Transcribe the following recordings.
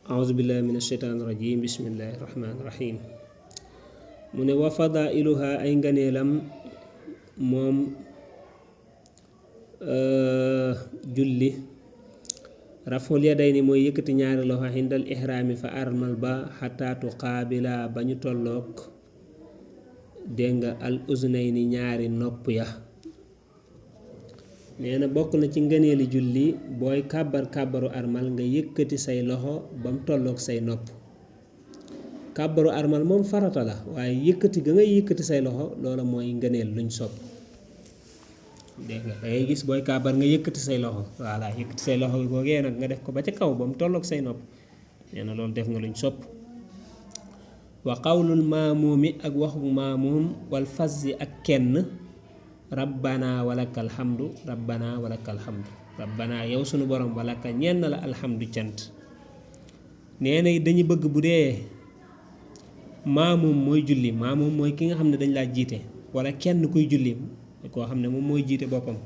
أعوذ بالله من الشيطان الرجيم بسم الله الرحمن الرحيم mu ne wa fadailuha ay nganeelam moom julli raful yadayni mooy yëkkati ñaari loxo xindal ihraami fa armal ba xataatu qaabila ba ñu tolloog dégg nga al uznayni ñaari nopp ya nee na bokk na ci ngëneeli julli booy kàbbaru armal nga yëkkati say loxo ba mu tolloog say nopp kàbbaru armal moom farata la waaye yëkkati ga ngay yëkkati say loxo loola mooy ngëneel luñ sopp dégg nga da ngay gis booy kàbbar nga yëkkati say loxo voilà yëkkati say loxo googee nag nga def ko ba ca kaw ba mu tolloog say nopp nee na loolu def nga luñ sopp wa qawlul maamuumi ak waxu maamuum wal fazzi ak kenn rabbana walakal hamdu rabbana walakal hamdu rabbana yow sunu borom walaka ñenn la alhamdu cant nee na dañu bëgg bu dee maamum mooy julli maamum mooy ki nga xam ne dañ laa jiite wala kenn kuy julli koo xam ne moom mooy jiite boppam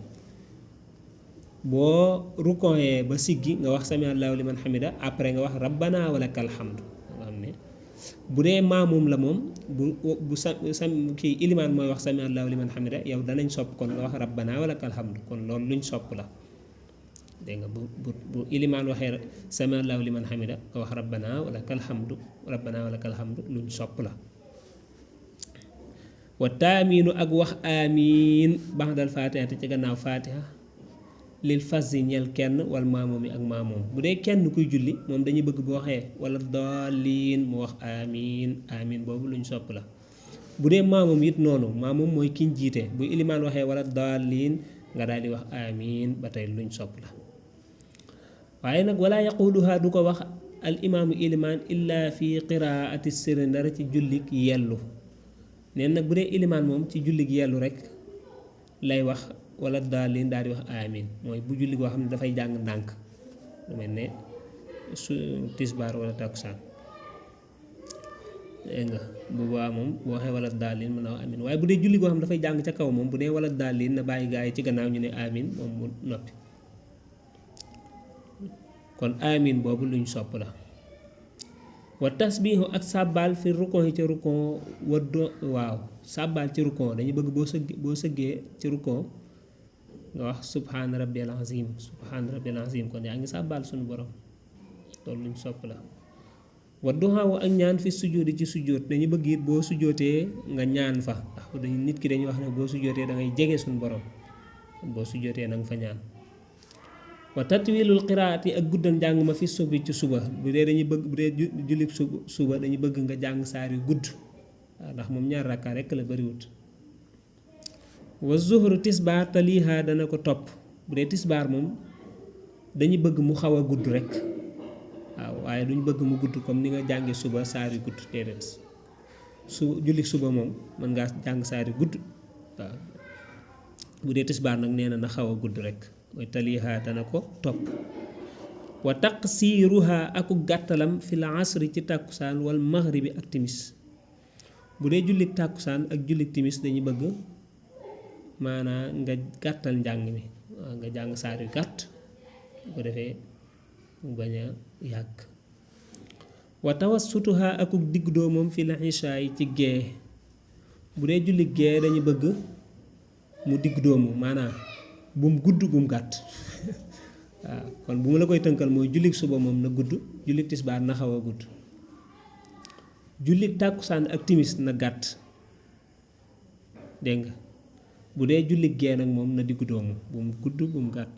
boo rukkooyee ba siggi nga wax sami allahu liman hamida après nga wax rabbana walakal hamdu nga xam ne bu dee maamum la moom bu sam kii ilimaan mooy wax sami allahu liman hamida yow danañ sopp kon nga wax rabbana walakal hamdu kon loolu luñ sopp la dégg nga bu ilimaan waxee sami allahu liman hamida nga wax rabbana walakal hamdu luñ sopp la wa taamiinu ak wax amiin baxdal faatiha te ci gannaaw faatiha lil fas yi ñeel kenn wal maamoom yi ak maamoom bu dee kenn kuy julli moom dañuy bëgg bu waxee wala daalliin mu wax amiin amiin boobu luñ sopp la bu dee maamoom it noonu maamoom mooy kiñ jiite bu ilimaan waxee wala daalliin nga daal di wax amiin ba tey luñ sopp la waaye nag wala yaquluha du ko wax al imaamu ilimaan illa fi qiraati sirri ndara ci jullik yellu neen nag bu dee ilimaan moom ci jullik yellu rek lay wax wala daalin daal di wax amin mooy bu julli goo xam ne dafay jàng ndànk lu mel ne su tisbaar wala takkusaan dégg nga bu boobaa moom boo waxee wala daalin mën na wax amin waaye bu dee julli goo xam ne dafay jàng ca kaw moom bu dee wala daalin na bàyyi gaa yi ci gannaaw ñu ne amin moom mu noppi kon amin boobu luñ sopp la wa tasbihu ak sàbbaal fi rukon yi ca rukon waddo waaw sàbbaal ci rukon dañu bëgg boo sëggee ci rukon nga wax subhaana rabbiyal azim kon yaa ngi sàbbaal suñu borom loolu luñ sopp la wa duhaawu ak ñaan fi sujjóoti ci sujjóot dañu bëgg it boo sujjóotee nga ñaan fa ndax dañu nit ki dañuy wax ne boo sujjóotee da ngay jege suñu borom boo sujjóotee na nga fa ñaan wa tatwilul qiraati ak guddal njàng ma fi subi ci suba bu dee dañuy bëgg bu dee julli suba dañuy bëgg nga jàng saar yu gudd waaw ndax moom ñaar rakka rekk la bariwut wa zuhru tisbaar taliha dana ko topp bu dee tisbaar moom dañuy bëgg mu xaw a gudd rekk waaw waaye duñ bëgg mu gudd comme ni nga jànge suba saar yu gudd déedéet julli suba moom mën ngaa jàng saar yu gudd waaw bu dee tisbaar nag nee na xaw a gudd rekk mooy taliha dana ko topp wa taqsiruha aku gàttalam fil asri ci tàkkusaan wal maghribi ak timis bu dee jullik tàkkusaan ak jullik timis dañuy bëgg maanaa nga gàttal njàng mi nga jàng saar yu gàtt bu ko defee mu bañ a yàgg wa tawassutuha aku digg doo moom fil isha yi ci gee bu dee jullik gee dañuy bëgg mu digg doomu maanaa bum gudd bum gàtt waaw kon bu ma la koy tënkal mooy jullik suba moom na gudd jullik tisbaar na xaw a gudd jullik tàkkusaan ak timis na gàtt dégg nga bu dee jullik gee nag moom na diggu doomu bum gudd bum gàtt